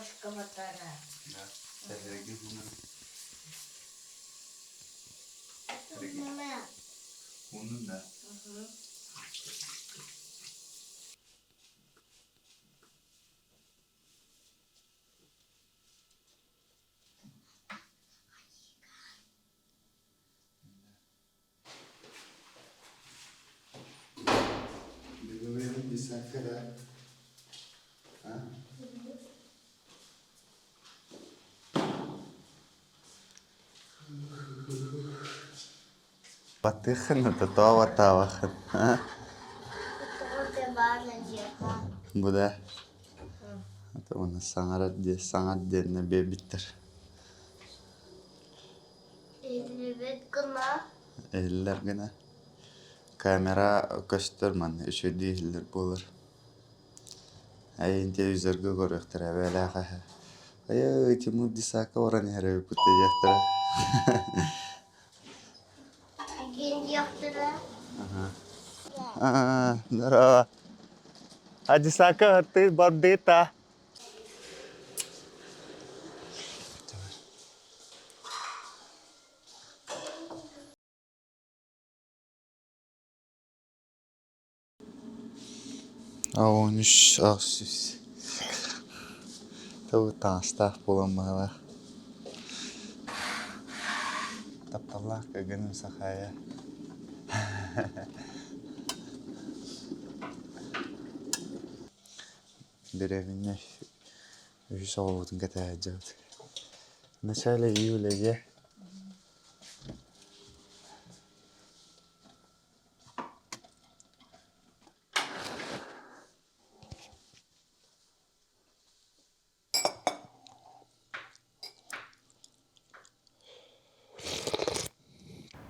Бабушка батара. Унун да. Бүгүн десятка да? А? Батыхын это тоова-таавахын. Бу да уонна саҥарар диэ саҥар диэннэ биэрбиттэр. Иһиллибит гына. Иһиллэр гына. Камера көстөр манна үчүгэйдик иһиллэр буолар. Эйин телевизорга көрүөхтэрэ эбээлээх эһэ. Айыы Тимур Десакка баран иһэр эбиппит диэхтэрэ. Диэхтэрэ. Здорово. А Десакка ты бардыта. 13 800 Тыл таҥастаах буолан быһыылаах. Тапталлаах кэргэним Сахаайа. Дэриэбинэ үһүс оҕобутун кэтэһэ сылдьабыт. В начале июля дьэ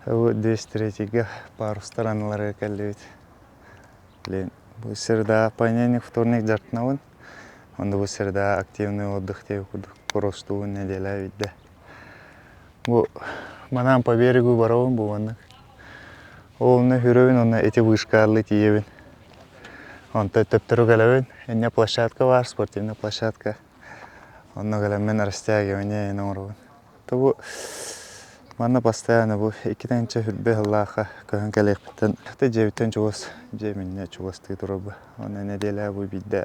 Бу 203-га парустар аныларыгар кэллибит. Блин, бу среда понедельник, вторник дьарыктанабын. Онно бу среда активный отдых диэки курдук кросстуубун нэдиэлэ биирдэ. Бу манаан по берегу барабын бу маннык. Ол онно хүрөбүн уонна ити вышкаарлыы тиийэбин. Онтон төптөрү кэлэбин. Инньэ площадка баар, спортивная площадка. Онно кэлэммин растягивание оҥоробун. То бу манна постоянно бу иккитэнчэ үрбэ сыллаахха көһөн кэлиэхпиттэн ты дьиэбиттэн чугас дьиэм инньэ чугастыы турар Онно нэдиэлэ бу биирдэ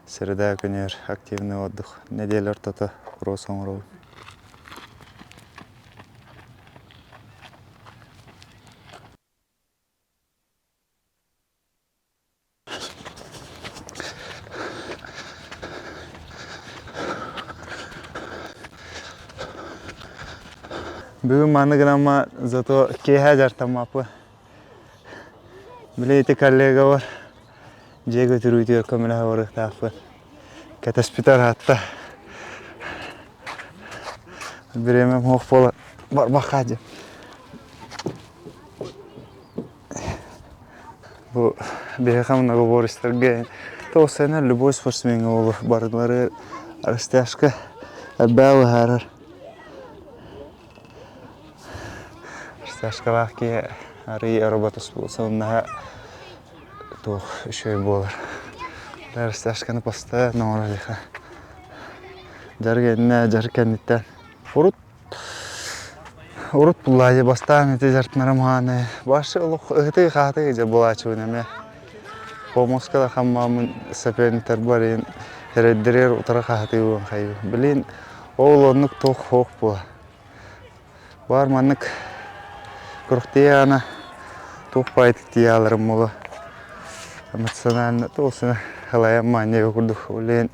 среда күнүгэр активный отдых нэдиэлэ ортото кросс оҥоробун. Бүгүн маннык гынамма зато киэһэ дьартаммаппын. Били ити коллегабар дьиэ көтүрүүтүгэр көмөлөһө барыахтаахпын. Кэтэспитэ ыраатта. Бириэмэм суох буолан барбахха диэн. Бу биһиэхэ многоборецтарга тоҕус любой спортсмеҥҥа буолуо барылары растяжка элбэҕи быһаарар. Растяжкалаах киһи арыый роботоспособнаһа туох үчүгэй буолар. Растяжканы постоянно оҥорор Дьарык иннэ, дьарык кэнниттэн. Урут Урут буллаайы бастаан ити дьарыктанарым хааны башы олох ыһытыы-хаһытыы дьэ буолааччыбын эмиэ. Помоска да хаммааммын соперниктарбар иһин эрэйдэригэр утары хаһытыыбын хайыы. Билин ол оннук туох суох буо. Баар маннык күрэхтэһии туох баайытык тиийэ буолуо. Эмоционально туосуна халайан маанньайа курдук билин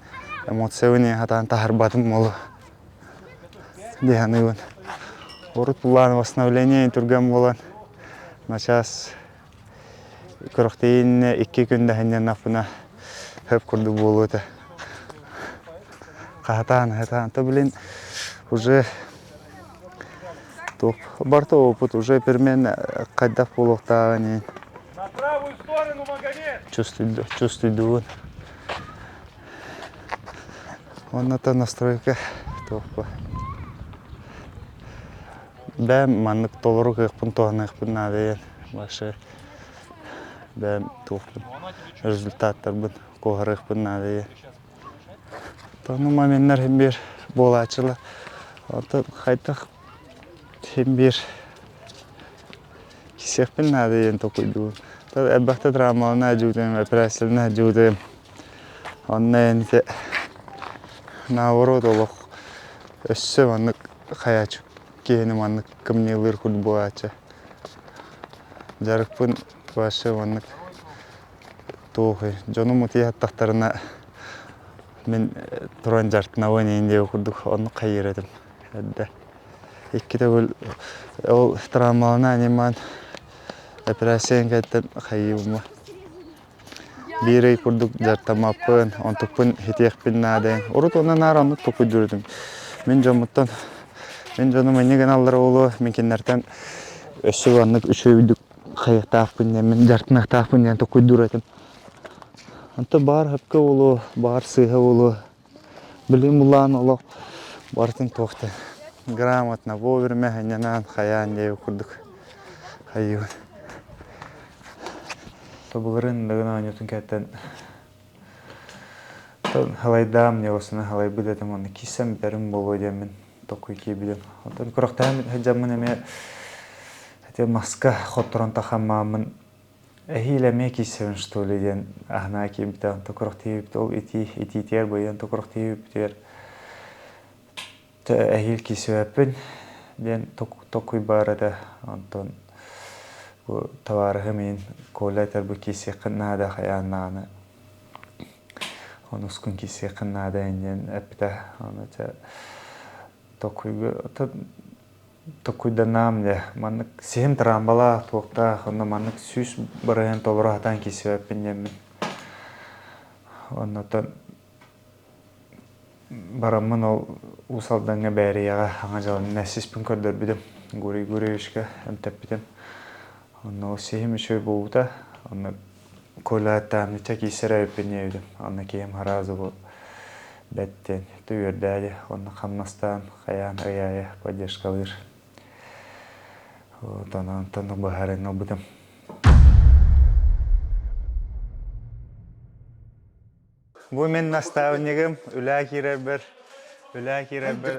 эмоциябын сатаан таһаарбатым буолуо. Дии саныыбын. Урут былаан восстановление түргэн буолан начаас күрэхтэһиини икки күн да сынньаннахпына сөп курдук буолуо этэ. Хаһытаан, хаһытаан. То блин уже туох барыта опыт уже примерно хайдах буолуохтааҕын иһин чувствуйдубун. Уонна то настройка туохпа. Бэйэм маннык толору кыахпын туһаныахпын наада диэн вообще бэйэм туохпун результаттарбын куоһарыахпын наада диэн. Тону моменнар хин биир буолааччылар. Онтон хайдах хин биир кисиэхпин наада диэн толкуйдуубун. Элбэхтэ травмалана дьуутум, операциялана дьуутум. Онно эн ити наоборот олох өссө маннык хайааччы киһини маннык кымньыылыыр курдук буолааччы. Дьарыкпын вообще маннык туох дьонум утуйа сыттахтарына мин туран дьарыктанабын иин диэбит курдук оннук хайыыр этим эрдэ. Икки төгүл ол травмалана анимаан операциян кэнниттэн хайыыбын Биир ый курдук дьарыктаммаппын, онтукпун итиэхпин наада. Урут уонна наар оннук толкуйдуур этим. Мин дьоммуттан, мин дьонум инньэ гыналлара буолуо, мин кинилэртэн өссө оннук үчүгэйдик хайыахтаахпын диэн, мин дьарыктаныахтаахпын диэн толкуйдуур этим. Онтон баҕар сөпкө буолуо, баҕар сыыһа буолуо. Билигин булаан олох барытын туох да грамотно вовремя анньанаан хайаан диэбит курдук хайыыбын. Тобуларын дагын оонньуутун кэттэн халайдаам ньуосуна халайбыт этим уонна киирсэн бүтэрим буолуо диэммин токуй киирбитим. Оттон күрэхтэһэн сылдьаммын эмиэ ити маска хотторон тахаммааммын Эһиил эмиэ киирсэбин что ли диэн аһынаа киирбитэ, онто күрэхтэһиибит ол итии итиитигэр быйан күрэхтэһиибитигэр эһиил киирсибэппин диэн токуй баар этэ. Онтон бу табаарыһым иин Коля этэр бу киирсиэххин наада хайаан даҕаны онус күн киирсиэххин наада диэн эппитэ. Ону чэ токуйга Токуйданаам дьэ, маннык сиһим тыраамбалаах, туохтаах, онно маннык 100% толору сатаан киирсибэппин диэммин. Оннотон бараммын ол Уус Алдаҥҥа Бээрийэҕэ Аҥа дьаланна сиспин көрдөрбүтүм. Гурий Гурьевичка эмтэппитим. Онно ол сиһим үчүгэй буолбута. Онно Коля таамнычча киирсэр эбиппин диэбитим. Онно киһим сразу бу бэт диэн үөрдээди. Онно хамнастаан, хайаан ый аайы поддержкалыыр. Вот онтон быһаарыыны ылбытым. Бу мин наставнигым, үлэ киирэрбэр, үлэ киирэрбэр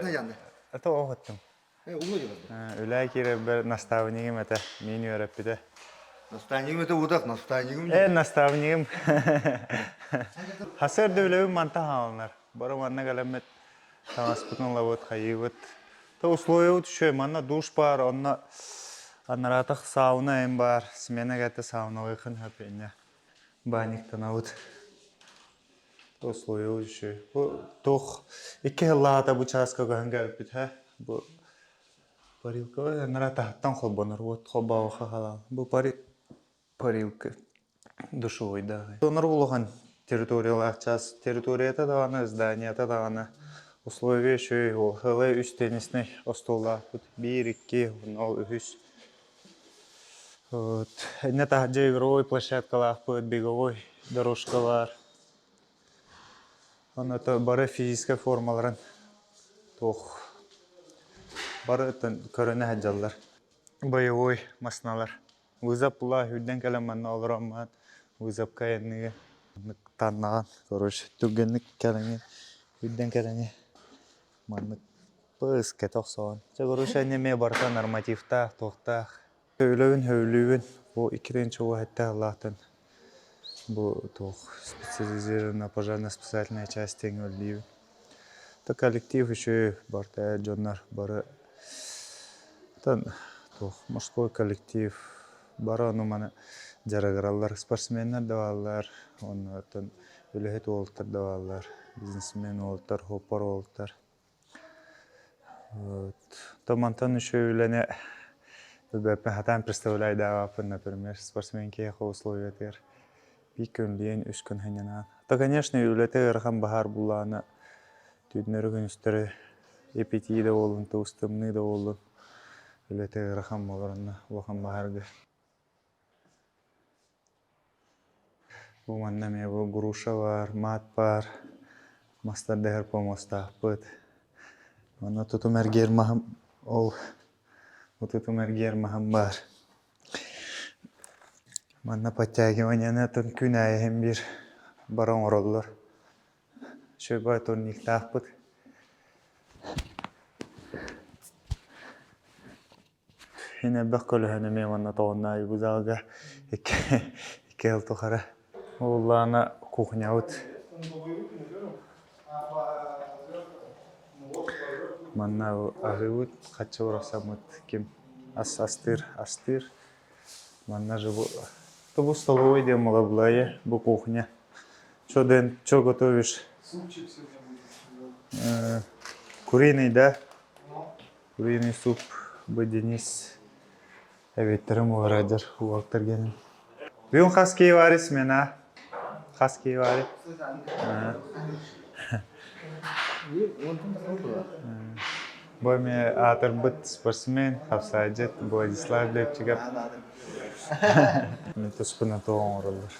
Это оҕоттум. Үлэ киирэрбэр наставнигым этэ, мин үөрэппитэ. Наставнигым это утах, наставнигым. Э, наставнигым. Хасыр да үлэбин манта хаалынар. Бары манна кэлэммит таҥаспытын ылабыт, хайыыбыт. То условиябыт үчүгэй, манна душ баар, онно анараатах сауна эм баар, смена кэтэ сауналыахын сөп инньэ. Баанньыктанабыт. Условия үчүгэй. Бу туох икки сыллааҕыта бу чааска көһөн кэлбит һэ. Бу парилка анараа таһыттан холбонор уот холбообокко халаан. Бу парилка душевойдаах. Донор улахан территориялаах чаас. Территорията даҕаны, зданията даҕаны условия үчүгэй. Ол үс теннисный остуоллаахпыт. Биир, икки, ол үһүс. Вот. Иннэ таһырдьа игровой площадкалаахпыт, беговой дорожкалар. Онно бары физическэй формаларын туох бары көрүнэ сылдьаллар. Боевой массыыналар. Вызов була үрдэн кэлэн манна олорон вызовка айанныыга таннаҕан короче түргэнник кэлэҥҥин үрдэн кэлэҥҥин маннык Пыс, кэтэх охсоҕун. Чэ, короче, эмиэ барыта нормативтаах, туохтаах. Үлэбин сөбүлүүбүн. Бу икки уһэттээх ыллаахтан бу туох специализированная пожарно-спасательная часть диэҥҥэ үлэлиибин. То коллектив үчүгэй, барыта дьоннор бары туох мужской коллектив бары ону-маны дьарыгыраллар. Спортсменнар да бааллар, уонна оттон үлэһит уолаттар да бааллар, бизнесмен уолаттар, хоппор уолаттар. То мантан үчүгэй үлэни билбэппин сатаан представляйдаабаппын, например, спортсмен киһиэхэ условиятыгар биир күн диэн үс күн сынньанаан. То, конечно, үлэтэ ыарахан баһаар буллаҕына түүннэри-күнүстэри ипитии да буоллун, туус тымныы да буоллун үлэтэ ыарахан буолар онно улахан баһаарга. Бу манна эмиэ бу груша баар, мат баар, мастар дэһэр помостаахпыт. Манна тутум эргиэр маһым ол бу тутум эргиэр маһым баар. Манна подтягиваниены атын күн аайы иһин биир бары оҥороллор. Үчүгэй турниктаахпыт. Ин элбэх көлөһөн эмиэ манна тоҕунна бу залга икки икки сыл тухары. Уллаана кухнябыт. Манна аһыыбыт, хаччы урахсаммыт ким ас астыыр астыыр. Манна же бу бу столовой диэн малаблайы, бу кухня. Что, Дэн, что готовишь? Супчик сегодня будет. Куриный, да? Куриный суп бу Денис эбиттэрим уорадыр уолтар генин. Бүгүн хас киһи баар смена? Хас киһи баар? Бу эмиэ аатырбыт спортсмен, хапсаайдьыт Владислав Лепчиков. Мин туспунан туох оҥороллор?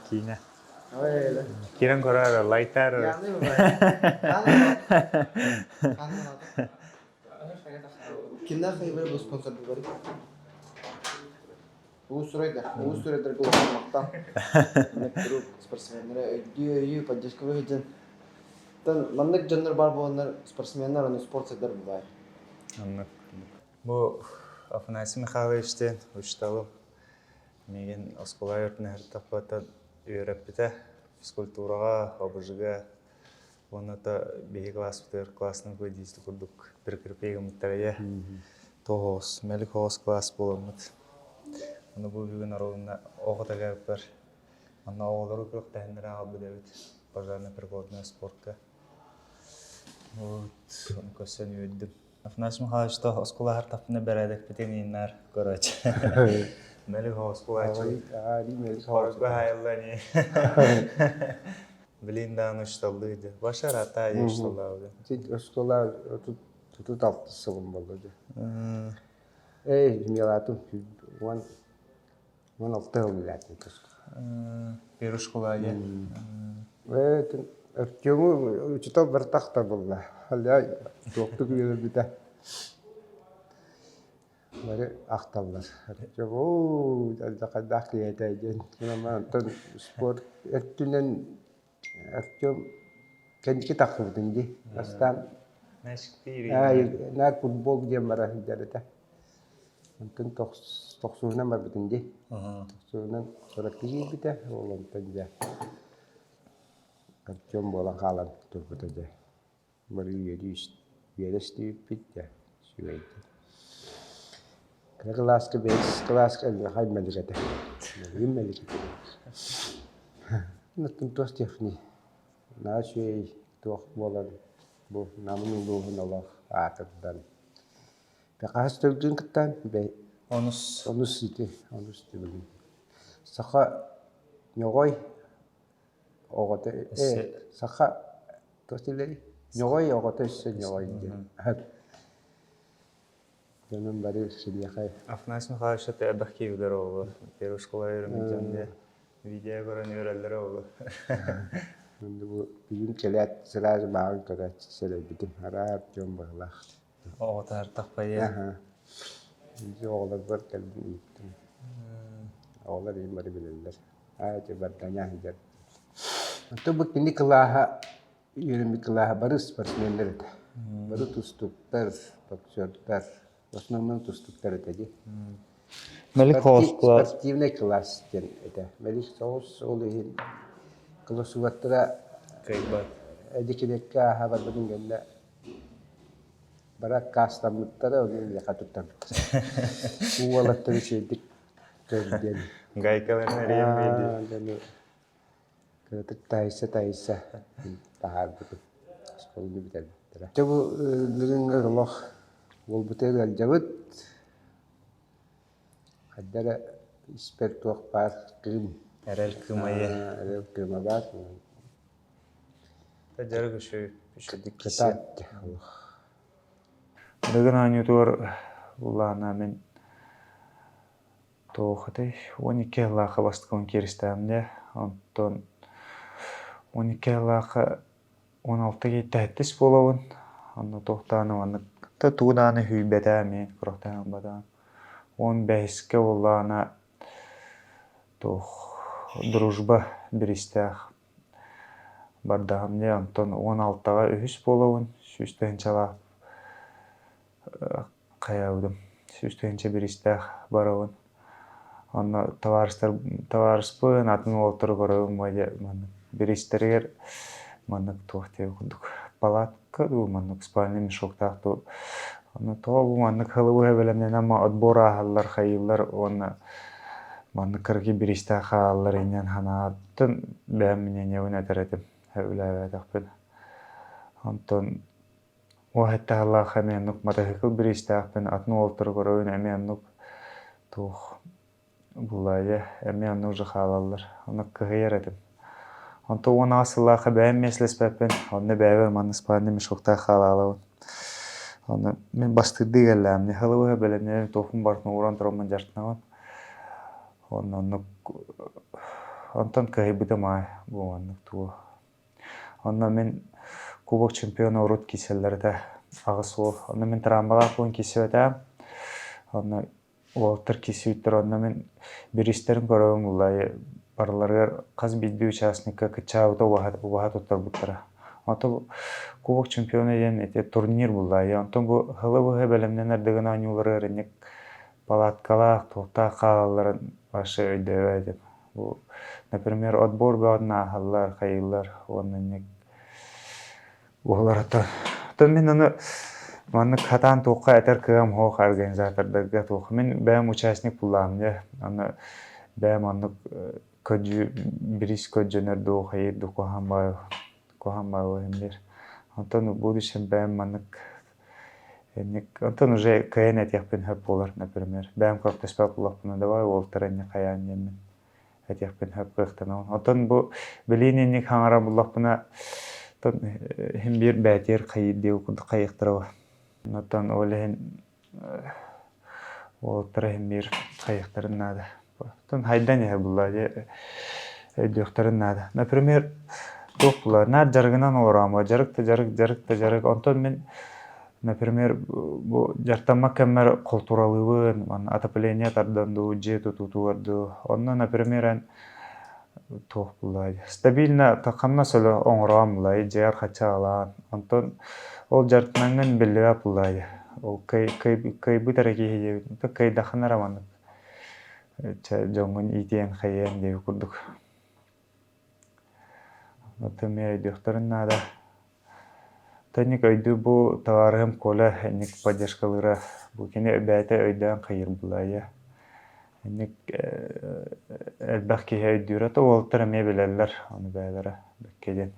Киинэ. Кирен көрөр, лайтар. Кимнээх хайбары бу спонсордуулары? Уус сурайдар, уус сурайдарга улахан махтал. Куруук спортсменнары өйдүү-өйүү, поддержкалыы сылдьан. Тан маннык дьоннор баар буоланнар спортсменнар аны спорт сайдар бывает. Оннук. Бу Афанасий Михайловичтыын учууталым миигин оскуола өртүнэ сырыттахпыттан үөрэппитэ. Физкультураҕа, ОБЖ-га Уонна то биһиги класспытыгар классный руководитель курдук прикрепи гыммыттара тоҕус мэлик оҕус класс буоламмыт. Ону бу бүгүн оруобуна оҕо тагарыппар манна оҕолору күрэхтэһиннэрэ аҕалбыт эбит пожарно-пригодная спортка. Вот, ону көрсөн үөрдүм. Афанасий Михайлович то оскуолаһар таппына бэрээдэкпитин ииннар короче. Мэлик оҕус кулааччы. Хорга хайылла не. Блин даҕаны учууталлыы дии. Башар ата учууталлаабыта. Ити оскуола тутут алтыс сылым буолла дии. Эй, милатым уон уон алта сыл үлэлээтим Первый школа диэн. Ээ, Артему учуутал бартах да буолла. Аля туохтук үөрбүтэ. Бары ахталлар. Оо, алдьархайдаах киһи этэ диэн. Онтон спорт өттүнэн Артем кэнники тахсыбытын дии. Бастаан наар футбол диэн бара сылдьар этэ. Онтон тохсуһунан барбытын дии. Тохсуһунан сорокка киирбитэ. Ол онтон дьэ Артем буолан хаалан турбута дьэ. Бары үөрүү үөрэ истибиппит да үчүгэйдик. Кыра кылааска бэһис кылааска элбэхэй мэлик этэ. Мэлигин мэлик этэ. Оттон туох диэхпиний? Наһаа үчүгэй туох буолан бу Намын улууһун олох аатырдан. Хаһыс тылгын кыттан бэй Онус. Онус ити, онус тылгын. Саха ньоҕой оҕото саха туох дииллэрий ньоҕой оҕото өссө ньоҕой диэн дьонум бары синиэхэ Афанасий Михайлович это элбэх киһилэр оҕолор первый школа үөрэммит видео көрөн үөрэллэрэ оҕолор бу бүгүн кэлээт сразу бааҕын көрөөччү сэрэйбитим араа Артем быһылаах оҕо таһыртахпайа оҕолорбор кэлбин ыйыттым оҕолор ийэм бары билэллэр Аа, ити барданя сылдьар. Оттон бу кини кылааһа, үөрэммит кылааһа бары спортсменнар этэ. Бары тустууктар, боксердар, в основном тустууктар этэ дии. Мэлик Хоҕус Спортивный класс диэн этэ. Мэлик соҕус ол иһин кыласугаттара кыайбат. Эдикилеккэ ааһа барбытын кэннэ бара аккаастаммыттара, ону миэхэ туттарбыттара. Уолаттары үчүгэйдик Диэн Гайкаларын эрийэн биэрдии. Кыратык таайса-таайса таһаарбытым. Оскуоланы бүтэрбиттэрэ. Дьэ бу билиҥҥи олох буолбута ыалдьабыт. Хайда эрэ испэр туох баар кыым. Эрэл кыымайы. Эрэл кыыма баар. Дьарык үчүгэй үчүгдүк Кытаат олох. Дыгын оонньуутугар улаана мин Туох этэй, 12 сыллаахха бастакыбын кииристэҕим дии, онтон 12 сыллаахха 16 кийтэ буолабын, онно туох даҕаны маннык да тугу даҕаны үһүйбэтэ эмиэ курохтаан ылбатаҕым. Уон бэһискэ буоллаҕына туох дружба бириистээх. Бардаҕым дьэ, онтон 16-ҕа үһүс буолабын, 100 тыһыынчалаах хайаабытым, 100 тыһыынча бириистээх барабын. Онно табаарыстар табаарыспын, атын уолаттары көрөбүн дьэ маннык бириистэригэр маннык туох диэбит курдук палатка дуу, маннык спальный мешоктаах дуу. Онно тоҕо бу маннык хылыбыһа бэлэмнэнэн отбор ааһаллар, хайыыллар уонна маннык кыракый бириистээх хаалаллар инньэн санааттын бэйэм мнениебын этэр этим, сөбүлээбэтэхпин. Онтон уоһэттаһалаах эмиэ оннук матаһыыкыл бириистээхпин, атын уолаттары көрөбүн эмиэ оннук туох булаайа эмиэ оннук же хаалаллар. Онно кыһыйар этим. Онтон 18 сыллаахха бэйэм миэстэлэспэппин, онно бэйэбэр манна спальный мешоктаах хаалаалабын. Онно мин бастыырдыы кэллэҕим, хылыбыһа бэлэмнэнэн туохпун барытын ууран тураммын дьарыктанабын. Онно оннук онтон кыһыйбытым аай бу маннык тугу. Онно мин Кубок чемпиона урут киирсэллэр этэ аҕыс уол. Онно мин травмалаах буолан киирсибэтэҕим. Онно уолаттар киирсибиттэр, онно мин бириистэрин көрөбүн булла барыларыгар хас биирдии участникка кыччаабыта убаһа туттарбыттара. Онтон Кубок чемпиона диэн ити турнир булла. Онтон бу һылы-быһа бэлэмнэнэр дыгын оонньууларыгар инник палаткалаах, туохтаах хаалалларын вообще өйдөөбөт этим. Бу, например, отбор бөҕөтүн ааһаллар, хайыыллар уонна инник буолар. Оттон мин ону маннык хатаан туохха этэр кыам суох организатордарга туох. Мин бэйэм участник буллаҕым дьэ. Аны бэйэм оннук көдьүү бириис көдьөнөр дуу, хайыыр дуу куһаҕан баҕайы куһаҕан баҕайы диир. Онтон в будущем бэйэм маннык инник онтон уже кыайан этиэхпин сөп буолар, например. Бэйэм көрдөспөт буоллахпына давай уолтара инник хайаан диэммин этиэхпин сөп кыахтанабын. Оттон бу билиин инник хаҥара буллахпына оттон иһин биир бээтиэр хайыыр диэ курдук хайыахтара Оттон ол иһин уолаттара иһин биир хайыахтарын наада. Оттон хайдан иһэ булла дьэ өйдүөхтэрин наада. Например, туох була наар дьарыгынан олороом дьарык да дьарык, дьарык да дьарык. Онтон мин например, бу дьарыктаммат кэммэр холтуралыыбын, манна отопление тардан дуу, дьиэ тутуутугар дуу. Онно, например, эн туох буллаай стабильно хамнас өлө оҥороон буллаай, дьиэҕэр хаччаалаан. Онтон ол дьарыктанаҥҥын биллибэт буллаай. Ол кыайбыт эрэ киһи диэбит. Кыайдаххына эрэ маннык чэ дьоҥҥун иитиэн хайыан диэбит курдук. Оттон эмиэ өйдүөхтэрин наада. Тэнник өйдүү бу табаарыһым Коля инник поддержкалыыра бу кини бэйэтэ өйдөөн хайыыр булаайа. Инник элбэх киһи өйдүүрэ то уолаттар эмиэ билэллэр ону бэйэлэрэ бэккэ диэн.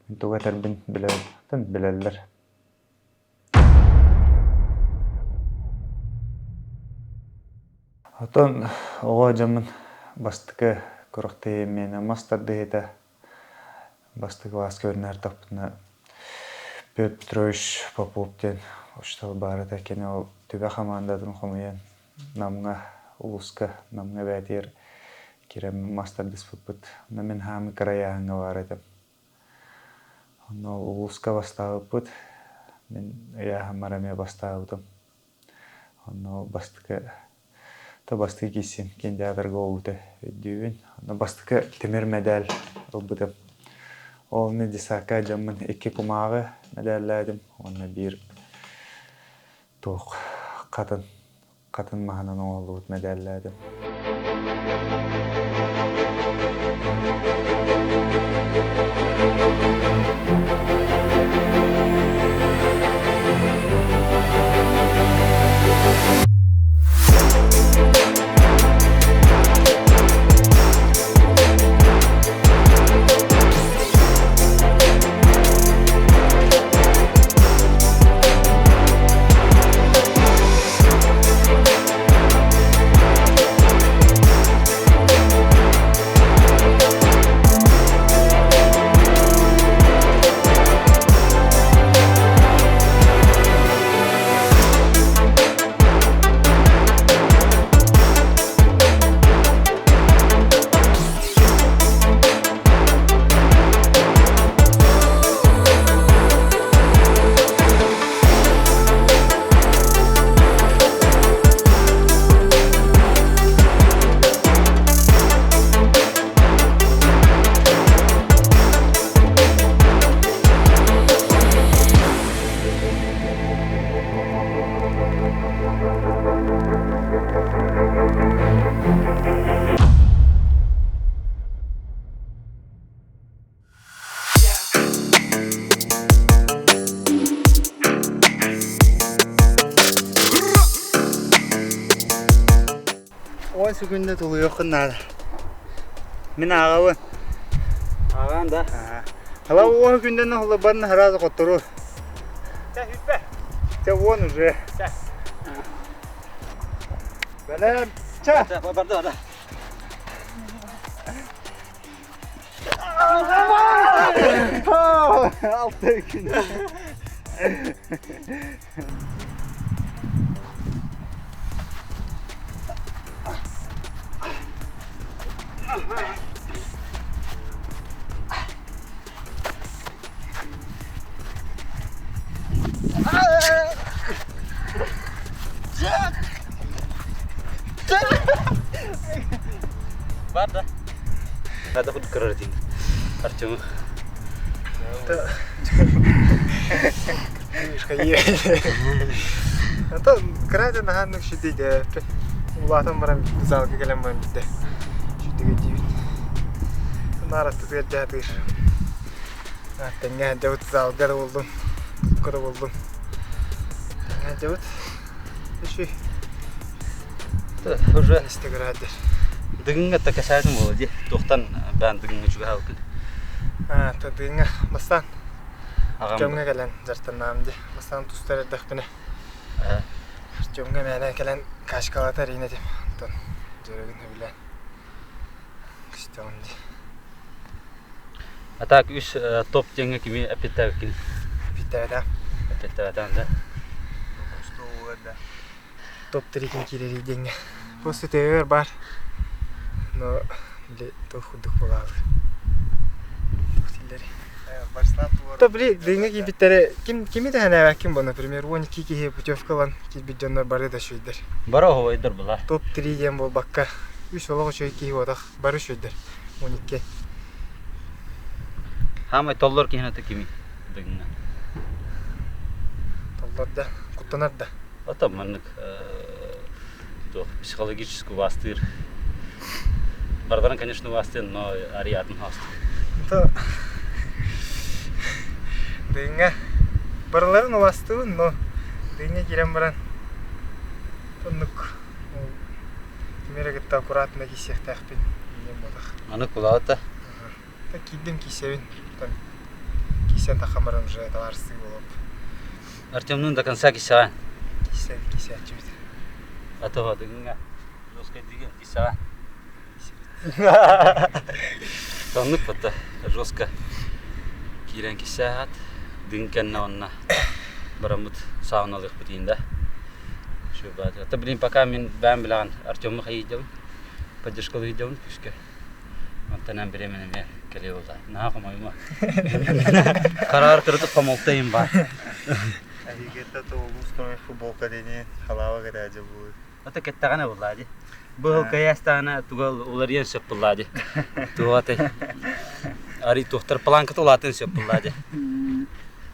Мин тугу этэрбин билэбин билэллэр. Оттон оҕо дьоммун бастакы күрэхтэһиим миэнэ мас тардыһыыта бастакы кылааска үөрэнэртэхпинэ Петр Петрович Попов диэн учуутал баар этэ. Кини ол түбэ хамаандатын хомуйан Намҥа улууска Намҥа эбээтигэр киирэн мас тардыспыппыт. Онно мин хаамыы кыра ыйааһыҥҥа баар этим. Онно улууска бастаабыппыт. Мин ыйааһыммар эмиэ бастаабытым. Онно бастакы то бастакы киирсиим кинотеатрга буолбута өйдүүбүн. Онно бастакы тимир мэдээл ылбытым. Ол иннинэ десакка дьоммун икки кумааҕы мэдээллээтим уонна биир туох хатын хатын маһынан оҥоһуллубут мэдээллээтим. Секунда тулуйуоххун наада. Мин ааҕабын. Ааҕаан да. Ала уон күндэн холобан сразу хоттору. Чэ, хүппэ. Чэ, уон уже. Чэ. Бэлэм. Чэ. Чэ, барды, барды. Алты күн. Бар да. Хада худ көрөр Артему. Это кыра наһаа шүдүйдэ улаатан баран залга кэлэн баран битте шүдүгэ диибит наараттытыгар дьаатыыр тэҥҥэ дьабыт залга да булдум кукка да булдум тэҥҥэ дьабыт үчүй Уже истэ көрөөддөр дыгыҥҥа такасаатын буола дии. Туохтан баан дыгыҥҥа чугаһаабыккын? Дыгыҥҥа бастаан Аҕам Артемҥа кэлэн дьарыктаннаҕым дии. Бастаан тустар эрдэхпинэ Артемҥа мээнэ кэлэн качкалата эрийэн этим. Онтон дьарыгын сөбүлээн көстөҕүм дии. А так үс топ диэҥҥэ кими эппиттээбиккин? Эппиттээбэтэ. Эппиттээбэтэҕин да? Топ трикин киирэрий диэҥҥэ. Просто төбөбөр баар. Но били туох курдук буолаабыт. Туох дииллэрий? То били дыҥҥа киирбиттэрэ ким кими тэһэнээбэккин бу, например, 12 киһи путевка ылан киирбит дьоннор бары да үчүгэйдэр. Бары оһуойдар була. Топ 3 диэн буолбакка, үс олох үчүгэй киһи буотах, бары үчүгэйдэр. 12. Хаамай толлор киһини ата кими дыҥҥа? Толлор да, куттанар да. Ото маннык туох психологически убаастыыр. Барыларын, конечно, убаастыыр, но ариатын хаастыыр. То дыҥҥа барыларын убаастыыбын, но дыҥҥа киирэн баран оннук кими эрэ кытта аккуратно киирсиэхтээхпин диэн буолах. Аны кулаата. Так киирдим киирсэбин, киирсэн таххан баран уже табаарыстыы буолуоп. Артемнуун до конца кисэҕин. Кисэ кисээччибит. А то дыгыҥҥа жесткайдыгын кисэҕин. Оннук бата жестко киирэн кисээхат дыгын кэннэ онно бараммыт сауналыахпыт иин да. Это блин пока мин бэйэм билэҕин Артемы хайыйдабын поддержкалыйдабын күүскэ. Онтон эн бириэмэн эмиэ кэлиэ буолла. Наһаа хомойума. Караар кырытык хомолтойум баар. Эһигиттэ улуус футболка диэни халааба кэтээдьи буолуй. Ата кэттэҕинэ буоллаа дии. Бу сыл кэйээстэҕинэ туга уларыйан сөп буоллаа дии. Туох атай арый туохтар планката улаатыан сөп буоллаа дии.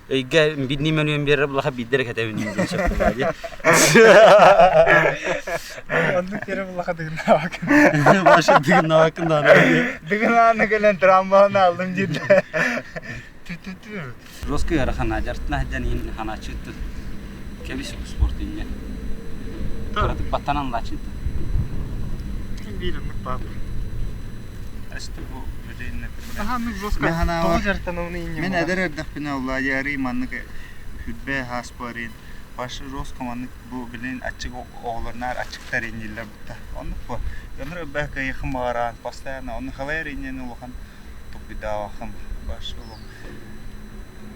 Өйгө биирдии мөлүйүөн биэрэр булаха биирдэрэ кэтэбин диэн сөп буоллаа дии. Оннук кэрэ булаха дыгыннаабаккын. Баша дыгыннаабаккын даҕаны. Дыгынааны кэлэн трамваһын алдым диирдэ. Тү-тү-тү. Жестко ыарахан дьартына сылдьан иһин ханааччыттын. Кэбис спорт инньэ. Кыратык баттанан лааччыттын. Биир оннук баар. Бу Аһааннык жестко тоҕо дьарыктанабын инньэ Мин эдэр эрдэхпинэ Владиарий маннык хүрбэ хааспарын Паша жестко маннык бу билин аччык оҕолорнаар аччыктар инниллэр бутта. Оннук бу. Дьоннор өббэ кыйыхым баҕараан постоянно онну халайар инньэни улахан тупуйдаабахым баш улук.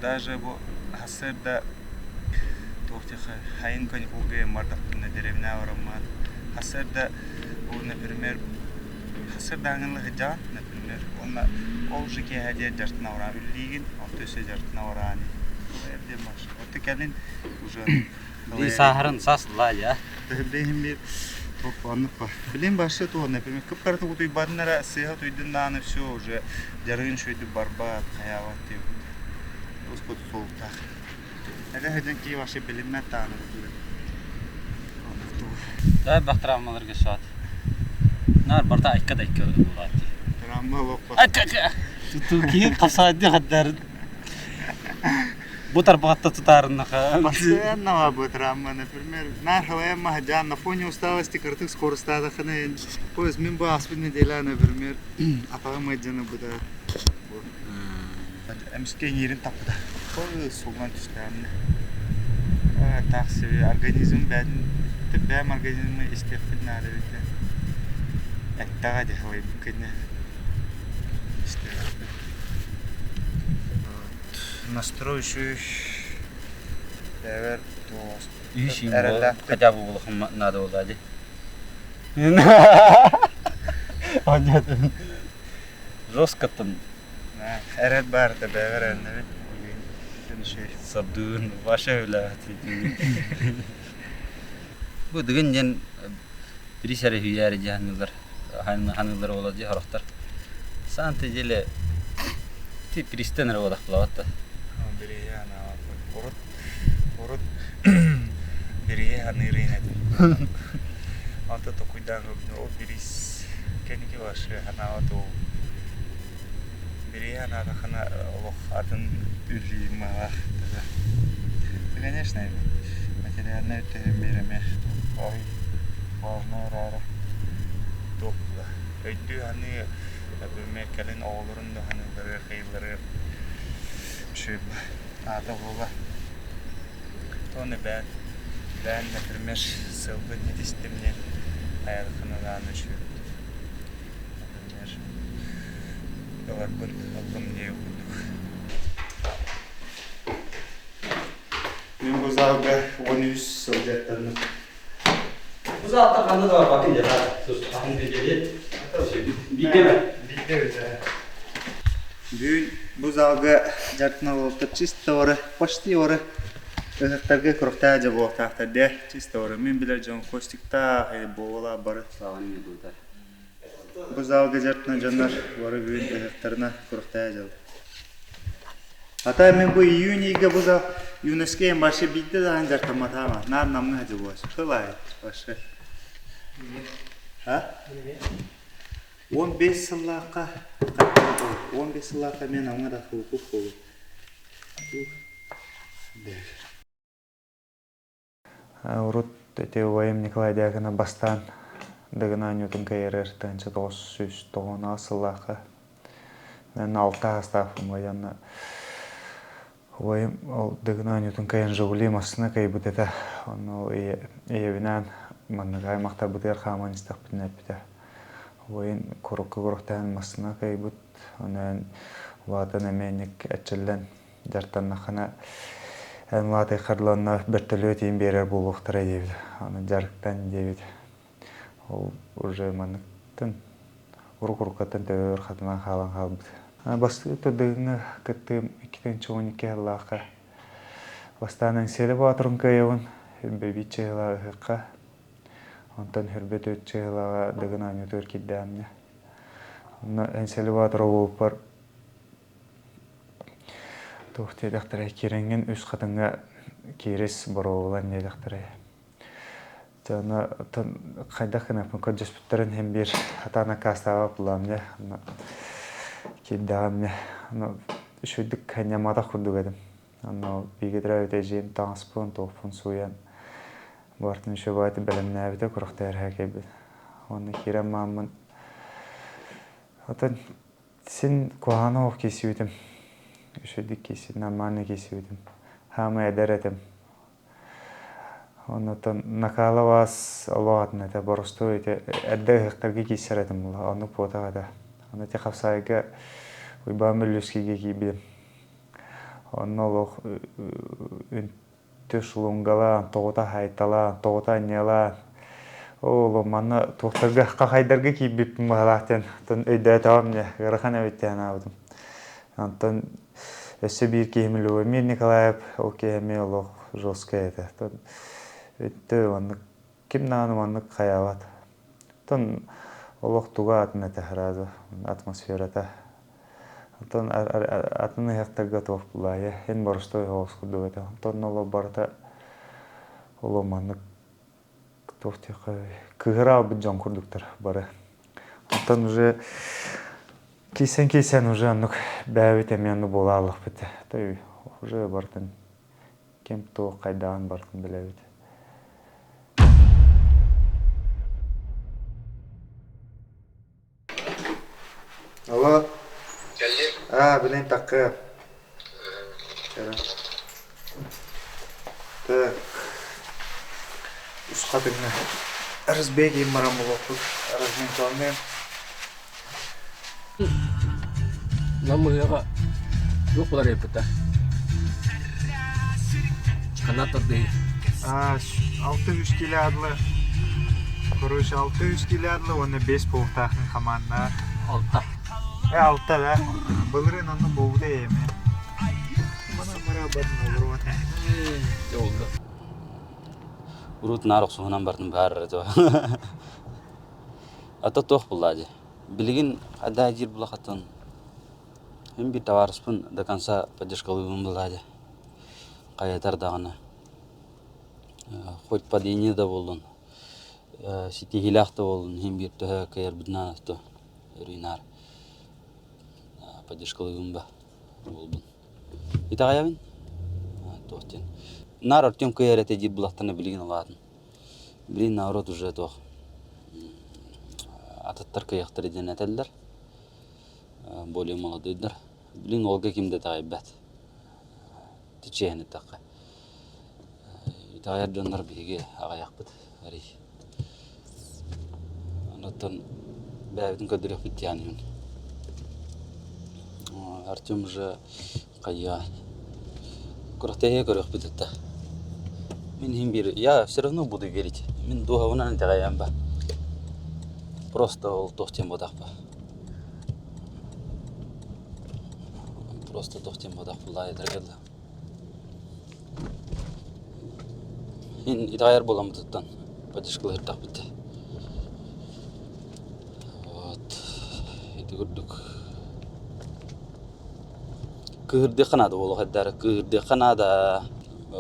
Даже бу хасырда туох хайын каникулга бардахпына деревня бараммаат хасырда бу например хасырдааҥын сылдьаҕын например уонна ол уже киэһэ диэн дьартына бараан үллиигин онто өссө дьартына бараан диэн Отто кэлин уже Ди сааһырын саас ла я. Билин биир оннук ба. Билин башы туох, например, кып-кырата утуйбатын эрэ сыыһа утуйдун даҕаны все уже дьарыгын үчүгэйдик барбат, хайаабат диэбит. Успут суолтаах. Эдэр сылдьан киһи вообще билиммэт даҕаны курдук. Да элбэх травмаларга суат. Наар барда айка да айка буолаат дии. Травма олохпот. Айка айка. Тутуу киһи хасаадди хаддар. Бу тарбаҕатта тутаарыннаха. Постоянно бытрамма, например, нахалаем махаджан на фоне усталости кыртык скоростаадахына поезд мин бу ааспыт неделя, например, атаҕым ыалдьан ылбыта. Эмискэ иҥиирин таппыта. Суллан түстэҕинэ. Так себе организм бэйэтин бэйэм организмы истиэхпин наада эбит. Эттэҕэ дии халыйбын кэннэ истиэхпин. Настрой үчүгэй. Бэйэбэр Эрэллээхтик. Хотя бы улахан надо было дии. Жестко там. Эрэл баар да бэйэбэр эрэнэбин. Сабдыын ваша үлэ. Бу дыгын диэн бирис эрэ үүйээри дьаһанылар ханыылар буола дии сорохтор. Санты деле ти пристен эрэ буолах булабат да. Бириһи анаабаппын. Урут урут бириһи аныырын этим. Онто токуйдаан ол бирис кэнники вообще ханаабат ол бириһи анаатахына олох атын үллүүм маалаах. Конечно, материальнай өттүһүн биэримэ. Важно эрээри туох була. Өйдүү саныы, например, кэлин оҕолорун да саныылларыгар, хайыылларыгар үчүгэй аата буола. Тоны бээн, бээн, например, сылбын этистим диэн айылҕаны үчүгэй. Например, ыларбын ыллым диэ курдук. Мин бу залга 13 сыл дьарыктанным. Бу залта ханна да барбаккын дьэ атын биирдэ Биирдэ Биирдэ үтэ. Бүгүн бу залга дьарыктана буолта чисто ора, почти ора ыһыктарга куруктаа дьэ буолтаахтар дэ чисто ора. Мин билэр дьон Костиктаах буола бары. Бу залга дьарыктана дьоннор бары бүгүн ыһыктарына куруктаа дьыл. Ата мин бу июнь ыйга бу зал юношкайым вообще биирдэ даҕаны дьарыктамматаҕым наар Намҥа сылдьыбыт сыл аайы вообще. А? 15 сыллаахха 15 сыллаахха мен Намҥа да хылыкук буолуп. Урут ити убайым Николай Дьяконов бастаан Дыгын оонньуутун кыайарыгар 1998 сыллаахха мен алта саастаахпын уонна убайым ол Дыгын оонньуутун кыайан Жигули массыына кыайбыт этэ. Онно ийэбинээн маннык аймахтарбытыгар хааман истэхпитинэ эппитэ. Убайын курукка куруктаан массыына кыайбыт. Онон улаатан эмиэ инник эрчиллэн дьарыктаннаххына эн улаатыаххар бөртөлүөт иин биэрэр буолуохтара диэбит. Аны дьарыктан диэбит. Ол уже манныктан урук-уруккаттан төбөбөр хатанан хаалан хаалбыт. Бастакы Дыгыҥҥа кыттыым 2012 сыллаахха бастаан Эҥсиэли Боотурун кыайабын Үрбэбиит чыһылаах ыһыахха. Онтон Хүрбэ Түөт чыһылааҕа Дыгын оонньуутугар киирдэҕим. Онно Эҥсиэли Боотур буолбуппар Туох диэтэхтэрэй, киирэҥҥин үс хатыҥҥа киирис боруобалан диэтэхтэрэй. Дьэ ону оттон хайдах гыныахпын көрдөспүттэрин иһин биир сатаан аккаастаабат буоллаҕым дьэ. Онно киирдэҕим дьэ. Ону үчүгэйдик ньамматах курдук этим. Онно бииргэ төрөөбүт эдьиийим таҥаспын, туохпун сууйан барытын үчүгэй бэлэмнээбитэ күрэхтэһэргэ кэлбит. Уонна киирэн мааммын оттон Син куһаҕаны олох киирсибитим. Үчүгэйдик киирсибитим, нормально киирсибитим. Хаамай эдэр этим. Оннуттан накалабаас олох атын этэ, боростуой ити эрдэ ыһыахтарга киирсэр этим буолла, оннук буотах этэ. Аны ити хапсаайга Уйбаан Бөллүөскэйгэ киирбитим. Онно олох үнтү шулунгалаан, тоҕута хайталаан, тоҕута анньыалаан, ол манна туохтарга хахайдарга киирбиппин быһалаах диэн оттон өйдөөтөҕүм дьэ ыарахан эбит диэн санаабытым. Онтон өссө биир киһим Любомир Николаев ол киһи эмиэ олох жесткай этэ. Оттон өттө маннык ким даҕаны маннык хайаабат. Оттон олох туга атын этэ сразу атмосферата. Оттон атын ыһыахтарга туох булаайа эн боростуой оҕус курдук этэ. Онтон олох барыта олох маннык туох диэххэ кыыһыра албыт дьон курдуктар бары. Оттон уже киирсэн-киирсэн уже оннук бэйэбит эмиэ оннук буола ааллахпыт. Уже бартын ким туох хайдаҕын бартын билэбит. Алло. Аа, билин такка. Так. Усхатыҥна. Разбеги марам болуохпут. Разминкалныам. Намыһыаҕа туох булар эппитэ? Ханна тардыһыы? 6-3 киле адлы. Короче, 6-3 киле адлы уонна 5 полтаахын хамаанна. Алта. Э, алта да. Былырыын онно буолбута эми. Мана мара батын олоруот. Жолда. Урут наар охсуһунан бардым баар этэ. Ата туох булла дии. Билигин хайдаа диир булахатын мин биир табаарыспын до конца поддержкалыыбын булла дии. Хайатар даҕаны хоть падение да буоллун, ситиһиилээх да буоллун иһин биир төһө кыайарбытынан то өрүү наар поддержкалыыбын ба буолбун. Итэҕэйэбин? Туох диэн. Наар Артем кыайар этэ диир булахтана билигин улаатын. Билигин наоборот уже туох атыттар кыайыахтара диэн этэллэр. Более молодойдар. Билигин уолга ким да итэҕэйбэт. Чиэһин эттэххэ. Итэҕэйэр дьоннор биһиги аҕыйахпыт арый. Онтон бэйэбитин көрдөрүөхпүт диэн иһин. Артем уже хайыа күрэхтэһиигэ көрүөхпүт этэ. Мин иһин биир я все равно буду верить. Мин дууһабынан итэҕэйэм ба. Просто ол туох диэн буотахпа. Просто туох диэн буотах буллаа этэргэ дылы. Мин итэҕэйэр буоламмытыттан поддержкалыырдахпыт дии. Вот ити курдук Кыыһырдыахха наада буолуох эрдээри кыыһырдыахха наада.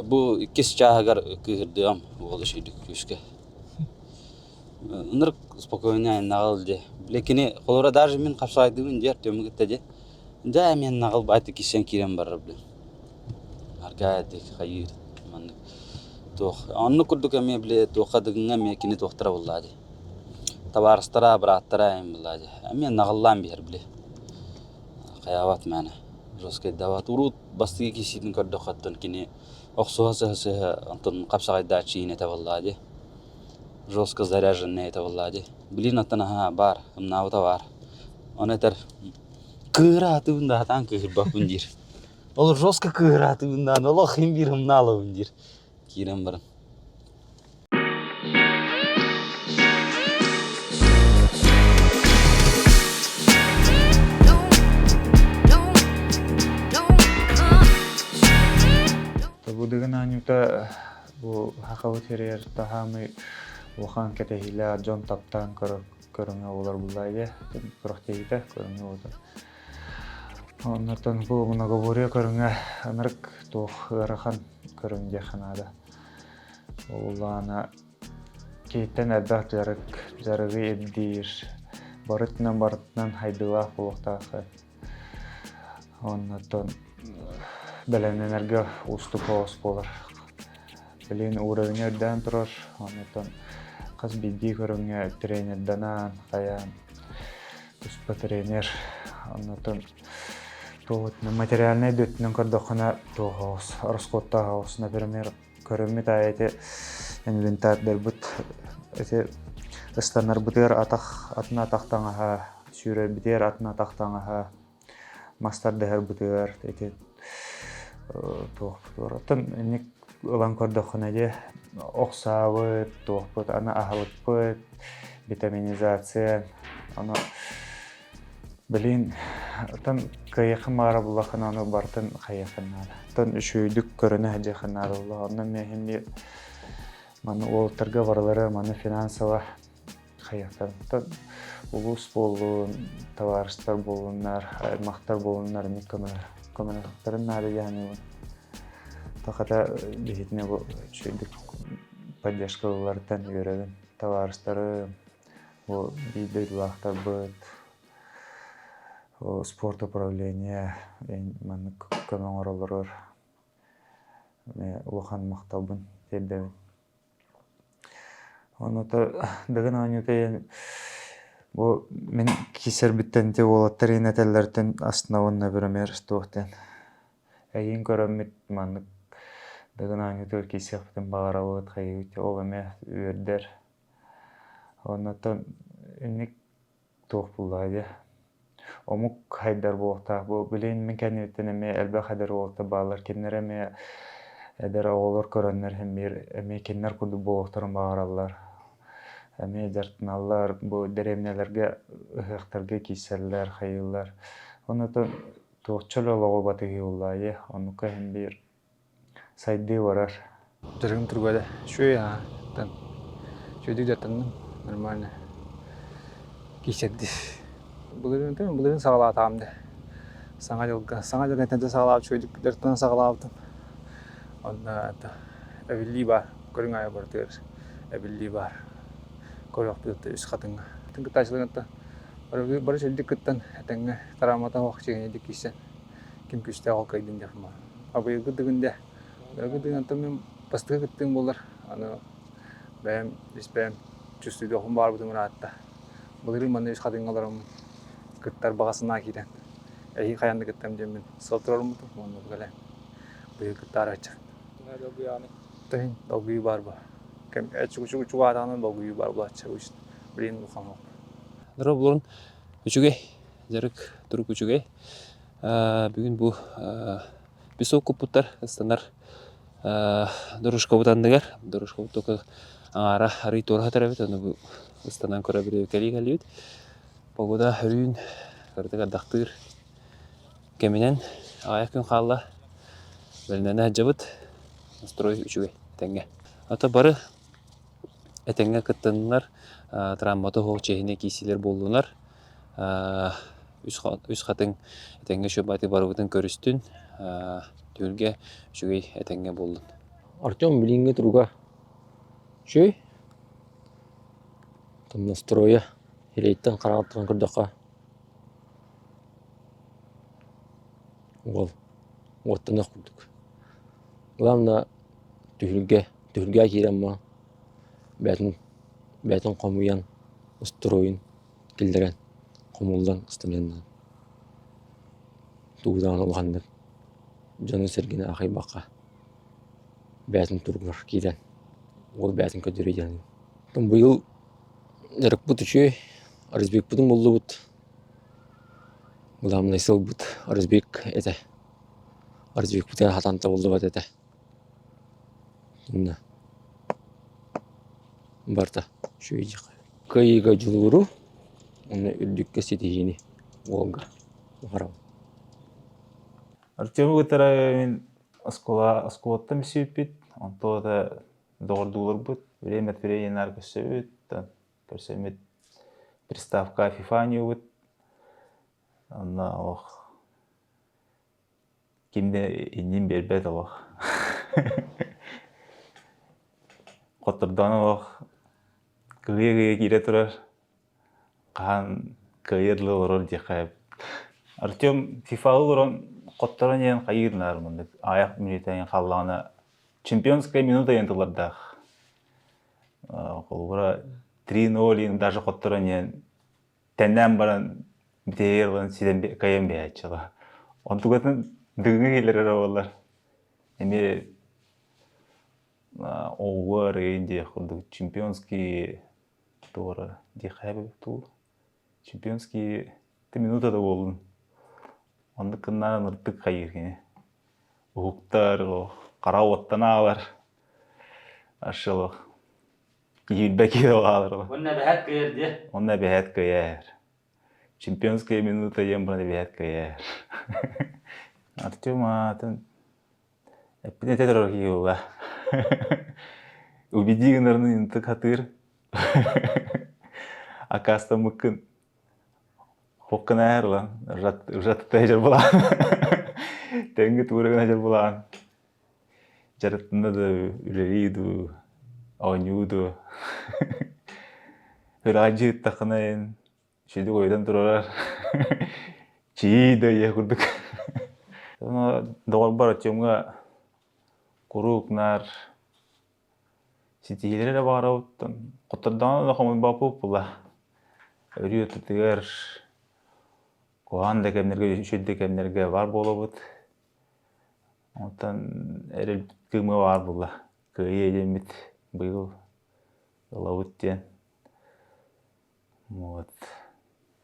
Бу иккис чааһыгар кыыһырдыам уол үчүгүйдүк күүскэ. Ынырык спокойно айаннаҕал дии. Бile кини холобура даже мин хапсаҕайдыыбын дии Артему кытта дии. Дьэ мин наҕыл баайты киирсэн киирэн барар блин. Аргаа хайыыр маннык туох оннук курдук эмиэ били туохха дыгыҥҥа эмиэ кини туохтара буоллаа дии. Табаарыстара, бырааттара эҥин буоллаа дии. Эмиэ наҕыллаан биһэр били. Хайаабат мээнэ жесткайдаабат. Урут бастакы киирсиитин көрдөххө оттон кини охсуһа сыһа-сыһа онтон хапсаҕайдааччы иинэтэ буоллаҕа дии. Жестко заряженный этэ буоллаҕа дии. Билигин оттон аһаа баар, ымнаабыта баар. Ону этэр кыыһыраатыбын да сатаан кыыһырбаппын диир. Ол жестко кыыһыраатыбын даҕаны олох иһин биир ымнаалабын диир. Киирэн баран. Бу Анюта бу хахабыт хэрийэр таһаамый улахан кэтэһиилээх дьон таптаан көрөҥө буолар буллаайа күрэхтэһиитэ көрөҥө буолар. Оннортон бу многоборье көрүҥэ ынырык туох ыарахан көрүҥ диэххэ наада. Улаана киһиттэн элбэх дьарык, дьарыгы ирдиир, барытынан барытынан хайдыылаах буолуохтаах. Оннуттан бэлэмнэнэргэ уустук соҕус буолар. Билигин уровень үрдээн турар, оннуттан хас биирдии көрүҥҥэ тренерданан, хайаан туспа тренер, оннуттан материальнай да өттүнэн көрдөххүнэ туох оҕус, ороскуоттаах оҕус. Например, көрөммүт аайы ити инвентардарбыт ити ыстанарбытыгар атах атын атах таҥаһа, сүүрэрбитигэр атын атах таҥаһа, мас тардыһарбытыгар ити туохпутугар оттон инник ылан көрдөххүнэ дии охсаабыт, туохпут, аны аһылыкпыт, витаминизация, ону Билигин оттон кыайыаххын баҕара буллаххына ону барытын хайыаххын наада. Оттон үчүгэйдик көрүнэ сылдьыаххын наада буолла. Онно эмиэ иһин биир маны уолаттарга барылара маны финансово хайыахтарын. Оттон улуус буоллун, табаарыстар буоллуннар, аймахтар буоллуннар эмиэ көмөлөһүөхтэрин наада дии саныыбын. Хата биһитинэ бу үчүгэйдик поддержка ылалларыттан үөрэбин. Табаарыстарым, Бу биир дойдулаахтарбыт спорт управление маннык көмө оҥороллоругар. Улахан махталбын тиэрдэбин. Онуота Дыгын оонньуута бу мин киирсэрбиттэн ити уолаттар иһин этэллэриттэн астынабын, например, туох диэн эйигин көрөммүт маннык Дыгын оонньуутугар киирсиэхпитин баҕарабыт, хайыыбыт ол эмиэ үөрдэр. Оннуттан инник туох буллаҕа дии омук хайдар буолуохтаах. Бу билигин мин кэннибиттэн эмиэ элбэх эдэр уолаттар бааллар. Кинилэр эмиэ эдэр оҕолор көрөннөр эмиэ эмиэ кинилэр курдук буолуохтарын баҕараллар. Эмиэ дьарыктаналлар, бу дэриэбинэлэргэ ыһыахтарга киирсэллэр, хайыыллар. Онуота туох чөл олоҕу батыһыы буоллаҕа Оннукка иһин биир сайдыы барар. Дьарыгым туруга үчүгэй аһа тан үчүгэйдик дьарыктанным нормально киирсэрдии. Былырыын былырыын саҕалаатаҕым дии. Саҥа дьылга саҥа дьылга этэн саҕалаабыт үчүгэйдик дьарыктанан саҕалаабытым. Онно это эбиллии баар көрүҥ аайы барытыгар эбиллии баар. Көрүөхпүт үс хатыҥҥа. Кыттааччыларга бары бары үчүгэйдик кыттан этэҥҥэ травмата суох чиҥинэйдик киирсэн ким күүстээх ол кыайдын диэх Абыйгы дыгын дэ. Быйылгы дыгын онтон мин бастакы кыттыым буолар. Аны бэйэм ис бэйэм чувствуйдуохпун баҕарбытым ыраатта. Былырыын манна үс хатыҥҥа олороммун кыттар баҕа санаа киирэн эһиги хайаан да кыттам диэммин сыл турарыммытым уонна бу кэлэн быйыл кыттаараччы. Тыһын долгуйуу баар бу. Кэм чугаатаҕынан долгуйуу баар булааччы билигин улахан суох. Дорооболорун үчүгэй дьарык турук үчүгэй Бүгүн бу песок куппуттар ыстанар дорожкабыт анныгар дорожкабыт только аҥаара арый туора сытар эбит ону бу ыстанан көрө кэлии кэллибит погода өрүүн кыратык ардахтыыр кэминэн аҕыйах күн хаалла бэлэмнэнэ сылдьабыт настрой үчүгэй этэҥҥэ ата бары этэҥҥэ кыттыннылар травмата суох чиэһинэй киирсиилэр буоллунар Үс хатыҥ этэҥҥэ үчүгэй барыбытын көрүстүн, түһүлгэ үчүгэй этэҥҥэ буоллун. Артем билиҥҥи туруга үчүгэй. Там настроя илииттэн хараҕыттан көрдөххө уол уоттаныах курдук. Главное түһүлгэ түһүлгэҕэ киирэн баран бэйэтин бэйэтин хомуйан устуруойун киллэрэн хомуллан ыстамыаннаан тугу даҕаны улаханнык дьону-сэргэни аахайбакка бэйэтин туругар киирэн уол бэйэтин көрдөрүө диэн. Быйыл дьарыкпыт үчүгэй, разбекпытын буллубут. Главное сылбыт разбек этэ. Разбекпытыгар хатан табыллыбат этэ. Инна барыта үчүгэй диэххэ. Кыайыыга дьулууру уонна үрдүккэ ситиһиини уолга баҕарабын. Артему кытары мин оскуола оскуолаттан билсибиппит, онтон да доҕордууларбыт, время от времени наар көрсөбүт, көрсөммүт приставка FIFA оонньуубут, онно олох Ким да иннин биэрбэт олох. Хоттордоон олох кыһыйа-кыһыйа киирэ турар. Хаһан кыайыар дылы олорор диэххэ Артем фифаҕа олорон хотторон иһэн хайыыр наар маннык аҕыйах мүнүүтэ хааллаҕына чемпионская минута диэн тыллардаах. Холобура 3-0 даже хотторон иһэн Тэннээн баран бүтэһигэр ылан ситэн кыайан биһээччи Онтукатын дыгыҥҥа киирэр эрэ буоллар эмиэ оҕуга арыйын диэх курдук чемпионский туора диэххэ туу чемпионский ты минута да буоллун оннук гыннаан ырдык хайыыр кини уһуктар хара уоттан аалар аршылох Киирбэ киирэ хаалар. Уонна эбэһээт кыайар диэ. Онно эбэһээт кыайар. Чемпионская минута диэн баран эбэһээт кыайар. Артем аатын эппин этэ турар киһи буолла. Убеди гынарын ынтык хатыыр. Акаастаммыккын хоккун ээр ылан ыржатта дьар булаан. Тэҥҥи туура гына дьар булаан. Дьарыктана да үлэлии дуу, оонньуу дуу. Ыраах дьиэттаххына эн сүдү ойутан турарар чии да ийэ курдук. Доҕорбор Артемҥа Куруук наар ситиһиилэри эрэ баҕарабыттан хоттордоҕуна да хомуйбаппыт була. Өрүү ортотугар куһаҕан да кэмнэргэ, үчүгэй да кэмнэргэ баар буолабыт. Онтон эрэлбит кыымы баар буолла. Кыайыы диэммит быйыл ылабыт диэн. Вот.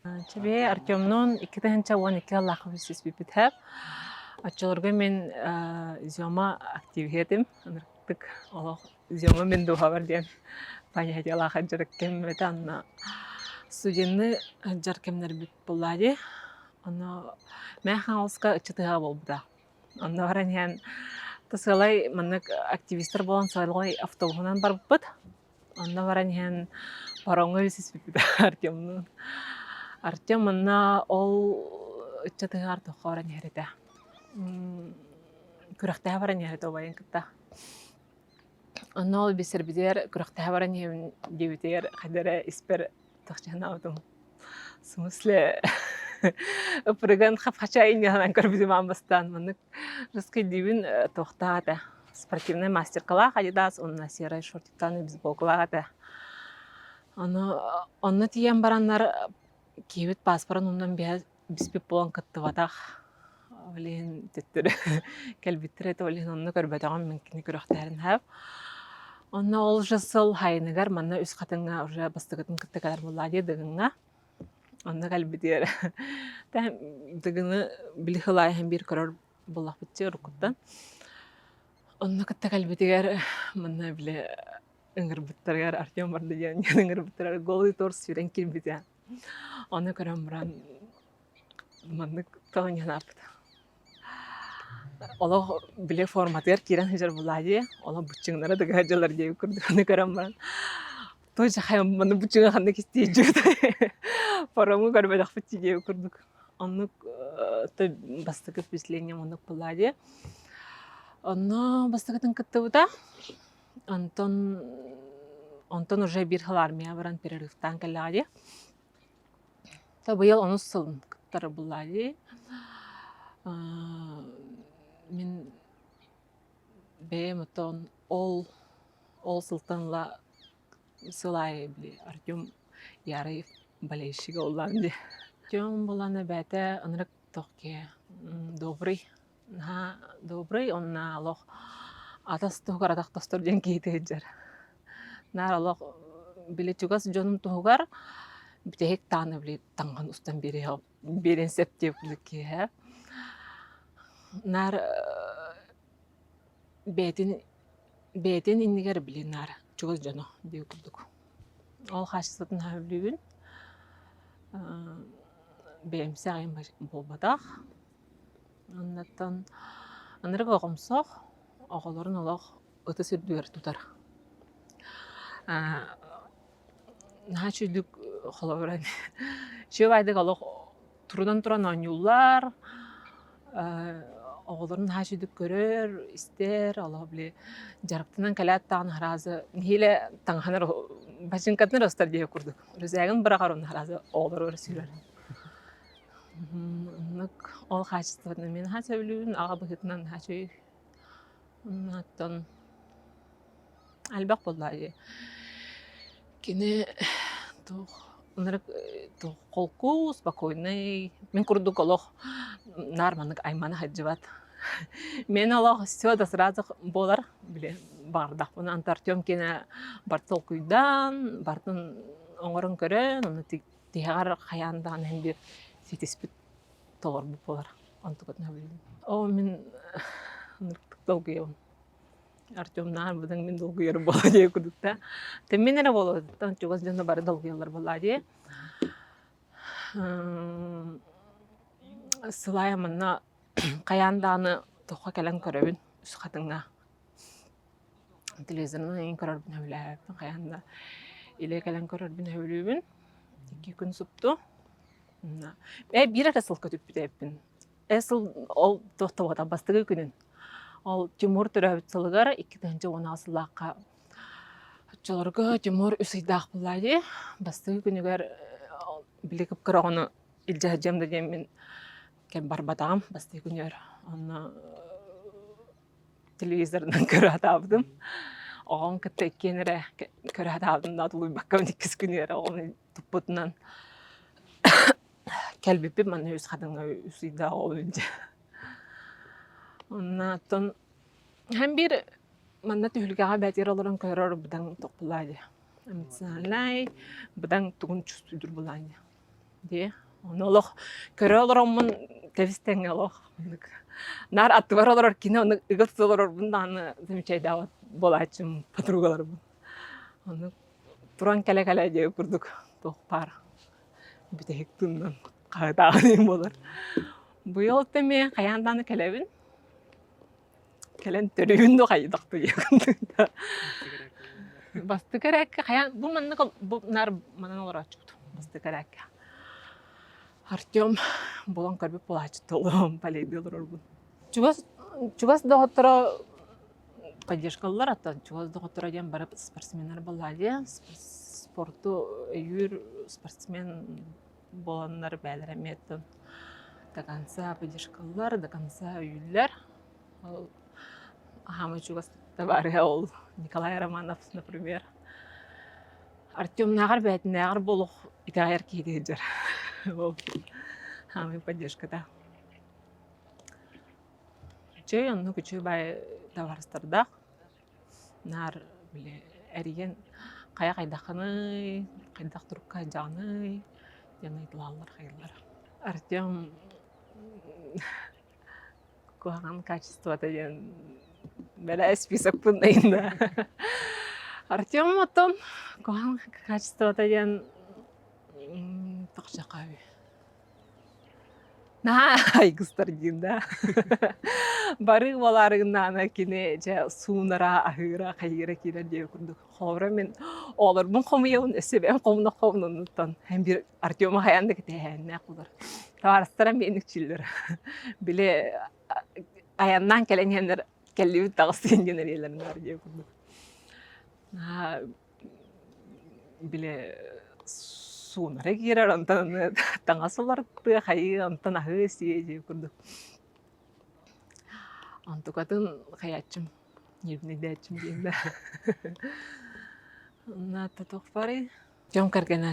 Чэбээ Артемнуун 2012 сыллаахха билсиспиппит Оччолорго мин Зёма активиһа этим. Ынырыктык олох Зёма мин дууһабар диэн понятиелаах дьарык кэм этэ. Онно студенны сылдьар кэмнэрбит буолла дии. Онно Мэҥэ Хаҥаласка ыччатыһа буолбута. Онно баран иһэн сыалай маннык активистар буолан сыалай автобуһунан барбыппыт. Онно баран иһэн паромҥа билсиспиппит Артемнуун. Артем манна ол ыччатыгар тоххо баран иһэр этэ. Күрэхтэһэ баран иһэр этэ убайын кытта. Онно ол билсэрбитигэр күрэхтэһэ баран иһэбин диэбитигэр хайда эрэ испэр тохчанаабытым. В смысле ыпырыган хап-хача инньэһэнэн көрбүтүм аан бастаан маннык рыскыйдыыбын туохтаах этэ спортивнай мастеркалаах Адидас уонна серай шортиктаан бейсболкалаах этэ. Ону онно тиийэн бараннар киһибит пааспарын умнан биһэ биспит буолан кыттыбатах. Ол иһин төттөрү кэлбиттэр этэ, ол иһин онно көрбөтөҕүм мин кини күрэхтэһэрин хаап. Онно ол же сыл хайыныгар манна Үс Хатыҥҥа уже бастакытын кытта кэлэр буоллаа дии Дыгыҥҥа. Онно кэлбитигэр Дыгыны били сыл аайы биир көрөр буоллахпыт дии уруккуттан. Онно кытта кэлбитигэр манна били ыҥырбыттарыгар Артем барда диэн ыҥырбыттарыгар голый торс сүүрэн киирбитэ. Ону көрөн баран маннык тоҥоньонааппыт. Олох били форматыгар киирэн сылдьар буоллаа дии. Олох быччыҥнара да сылдьаллар диэбит курдук ону көрөн баран той жахайым маннык быччыҥа ханнык истиэдьүбүт парому көрбөтөхпүт дии диэбит курдук. Оннук бастакы впечатлением оннук буоллаа дии. Онно бастакытын кыттыбыта. Онтон онтон уже биир сыл армия баран перерывтаан кэллэҕэ дии. Та быйыл онус сылын кыттар буоллаа дии. Мин бэйэм оттон ол ол сылтан ыла сыл аайы били Артем Ярыев болельщига улаан дии. Артем буолан эбээтэ ынырык туох киһи добрый наһаа добрый уонна олох атас туһугар атах тостор диэн киһи сылдьар. Наар олох били чугас дьонун туһугар бүтэһик тааны били таҥаһын устан биэриэн сөп диэбит киһи. Наар бэйэтин бэйэтин иннигэр били наар чугас дьоно диир курдук. Ол хаачыстыбатын наһаа сөбүлүүбүн. Бэйэмсэх буолбатах. Оннуттан ынырык оҕомсох, оҕолорун олох ытыс үрдүгэр тутар. Наһаа үчүгдүк холобура үчүгэй баайдык олох турунан туран оонньууллар, оҕолорун наһаа үчүгдүк көрөр, истэр, олох били дьарыктанан кэлээт даҕаны сразу нэһиилэ таҥаһын бачыыҥкатын эрэ устар диэки курдук. Рюкзагын быраҕар уонна сразу оҕолоругар сүүрэр. Оннук ол хаачыстыбатын мин наһаа сөбүлүүбүн, аҕа быһыытынан наһаа үчүгэй. Онтон элбэх буолла дии. Кини туох ынырык туох холку, спокойный, мин курдук олох наар маннык аймана сылдьыбат. Мин олох все да сразу буолар, били баҕардахпына Антон Артем киэнэ барыта толкуйдаан, барытын оҥорон көрөн, ону тиһэҕэр хайаан даҕаны иһин биир ситиспит толорбут буолар. Онтукатын сөбүлүүбүн. Оо, мин ынырыктык долгуйабын. Артемнаан быдан мин долгуйар буола диye курдук да. Мин эрэ буолуоттан чугас дьоно бары долгуйаллар буоллаа дии. Сылайа манна хайаан даҕаны тохха кэлэн көрөбүн үс хатыҥҥа. Телевизорынан эҥин көрөрбүн сөбүлээбэппин хайаан да илэ кэлэн көрөрбүн сөбүлүүбүн. Икки күн супту. Ээ биир эрэ сыл көтүппүт эбиппин. Э сыл ол туохтабата бастакы күнүн. Ол Тимур төрөөбүт сылыгар 2016 сыллаахха оччолорго Тимур үс ыйдаах буоллаа дии. Бастакы күнүгэр били кып-кыра оҕону илдьэ сылдьыам да диэммин кэм барбатаҕым бастакы күнүгэр. Онно. телевизорынан көрө сатаабытым. Оҕом кытта иккиэн эрэ көрө сатаабытым да тулуйбакка иккис күнүгэр оҕом туппутунан кэлбиппит манна үс хатыҥҥа үс ыйдаах оҕом илдьэ. Онно оттон һэм биир манна түһүлгэҕэ бээтигэр олорон көрөр быдан тохпулаа дии. Эмоциональнай быдан тугун чувствуйдур булаан дии. Дии. Ону олох көрө олороммун тэбис-тэҥҥэ олох оннук наар аттыбар олорор кини ону ыга тута олорорбун даҕаны замечайдаабат буолааччым подругаларбын. Ону туран кэлэ-кэлэ диэ курдук туох баар бүтэһик тыынынан хаһытааҕын буолар. Быйыл эмиэ хайаан даҕаны кэлэбин. Кэлэн төрүүн да хайдах туйа Бастакы эрээккэ хайаан бу маннык бу наар манан олорооччубут бастакы эрээккэ. Артем булан көрбүт буолааччы олорон полейдыы олорорбун. Чугас чугас доҕотторо поддержкаллар аттан чугас доҕотторо диэн бары спортсменнар буоллаа диэн спорту өйүүр спортсмен буоланнар бээлэрэ эмиэ до конца поддержкаллар, до конца өйүүллэр. Ол аһаамай чугас табаарыһа ол Николай Романов, например. Артемнааҕар бэйэтинээҕэр буолуох итэҕэйэр киһи сылдьар. Ол хаамай поддержката. Үчүгэй оннук үчүгэй баай табаарыстардаах. Наар били эрийэн хайа хайдаххыный, хайдах турукка сылдьаҕыный диэн ыйыталаһаллар хайаллар. Артем куһаҕан качествота диэн бэлээ списокпун да. Артем оттон куһаҕан качествота диэн тохчахай Наһаа айгыстар диин да. Бары буолаарыгыннаана кини дьэ суунара, аһыыра, хайыыра киирэр диэбит курдук. Холобура мин оҕолорбун хомуйабын, өссө бэйэм хомуна хомунунуттан һэн биир Артема хайаан да кэтэһээннээх булар. Табаарыстара миэн үкчүллэр. Били айаннаан кэлэн иһэннэр кэллибит таҕыстыын диэн эриэлэрин баар диэбит курдук. Наһаа били суунара киирэр, онтон таҥас уларыттыа, хайыы, онтон аһыы сиэ диэ курдук. Онтукатын хайааччым, нервнэйдээччим диэн да. Онно туох барый? Артем кэргэнэ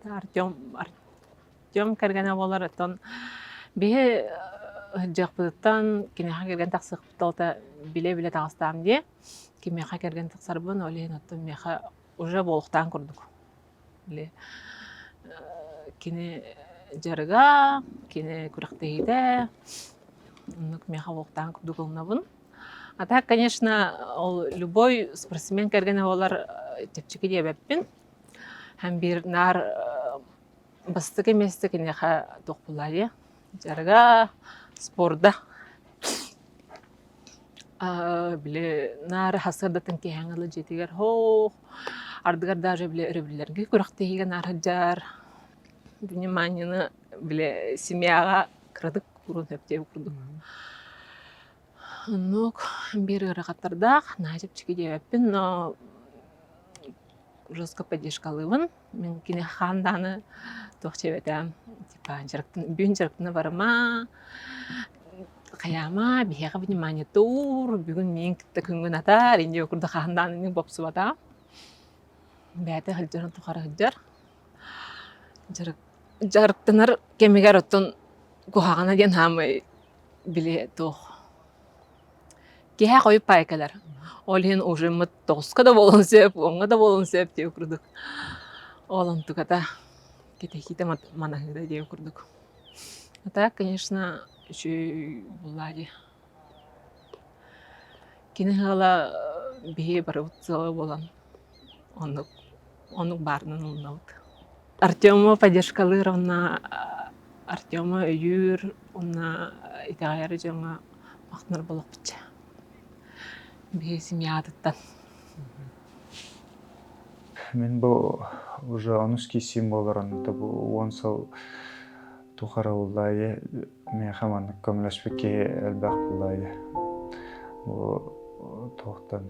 Артем Артем кэргэнэ буолар, оттон биһи сылдьыахпытыттан киниэхэ кэргэн тахсыахпыт билэ-билэ таҕыстаам диэ. Кимиэхэ кэргэн тахсарбын, ол иһин оттон миэхэ уже буолуохтаан курдук. Били кини дьарыга, кини күрэхтэһиитэ, оннук миэхэ буолуохтаан курдук ылынабын. А так, конечно, ол любой спортсмен кэргэнэ буолар чэпчэки диэбэппин. Һәм биир наар бастакы миэстэ киниэхэ туох буоллаа дии дьарыга, спорда. Били наар сарсыардатын киэһээҥи ыла дьиэтигэр һоох, ардыгар даже били өрөбүллэргэ күрэхтэһиигэ наар сылдьар. Вниманиены били семьяҕа кыратык уурун сөп диэбит курдук. Оннук биир ыарахаттардаах, наһаа чэпчэки диэбэппин, но жестко поддержкалыыбын. Мин кини хаан даҕаны туох диэбэтэ, типа дьарыктан бүгүн дьарыктана барыма, хайаама, биһиэхэ внимание туур, бүгүн миигин кытта күҥҥүн атаар, инньэ курдук хаһан даҕаны бопсубата. Бэйэтэ сылдьарын тухары сылдьар. Дьарык дьарыктанар кэмигэр оттон куһаҕана диэн хаамай били туох Киэһэ хойут паай кэлэр. Ол иһин ужиммыт тоҕуска да буолуон сөп, уоҥҥа да буолуон сөп диэн курдук. Ол онтуката кэтэһиитэ манаһыыта диэн курдук. А так, конечно, үчүгэй буоллаа дии. Кини ыала биһиги барыбыт сыала буолан оннук оннук баарынан ылынабыт. Артему поддержкалыыр уонна Артему өйүүр уонна итэҕэйэр дьоҥҥо махтанар буолуохпут Биһи семьятыттан. Мин бу уже онус кииссиим буолар онно бу уон сыл тухары буллаайы миэхэ маннык көмөлөспүт киһи элбэх буллаайы бу туохтан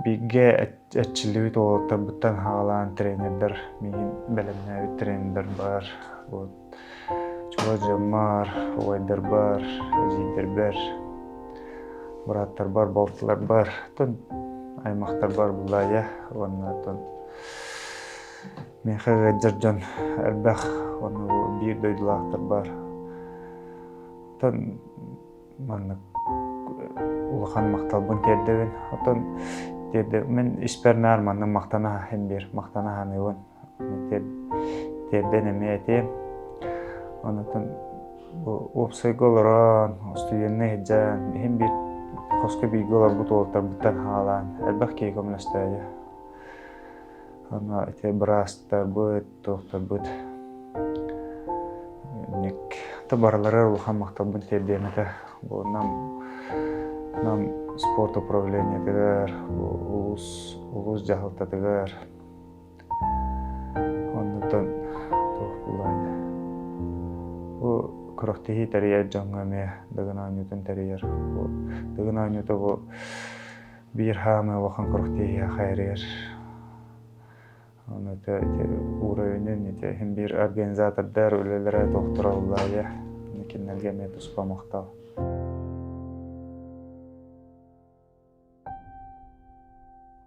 Бииргэ эрчиллибит уолаттарбыттан саҕалаан тренердэр миигин бэлэмнээбит тренердэр баар. Вот. Чугас дьоммор, убайдарбар, эдьиийдэрбэр, бырааттарбар, балтыларбар, оттон аймахтарбар буллаайа уонна оттон миэхэ ыалдьар дьон элбэх уонна бу биир дойдулаахтарбар оттон маннык улахан махталбын тиэрдэбин. Оттон тиэрдэ мин испэр наар маннык махтана иһин биир махтана саныыбын. Тиэрдэн эмиэ этиэм. Онтон бу уопсайга олорон, студенныы сылдьан, иһин биир хоско бииргэ олорбут уолаттарбыттан хаалаан элбэх киһи көмөлөстөөйө. Аны ити быраастарбыт, туохтарбыт ник то барыларыгар улахан махталбын тиэрдиэм этэ. Бу Нам Нам спорт управлениетыгар, улуус улуус дьаһалтатыгар Оннуттан туох булаайда. Бу күрэхтэһии тэрийэр дьоҥҥо эмиэ Дыгын оонньуутун тэрийэр. Бу Дыгын оонньуута бу биир хаамыы улахан күрэхтэһии хайарыгар. Ону ити уровенин ити иһин биир организатордар үлэлэрэ туохтара буллаайа. Кинилэргэ эмиэ туспа махтал.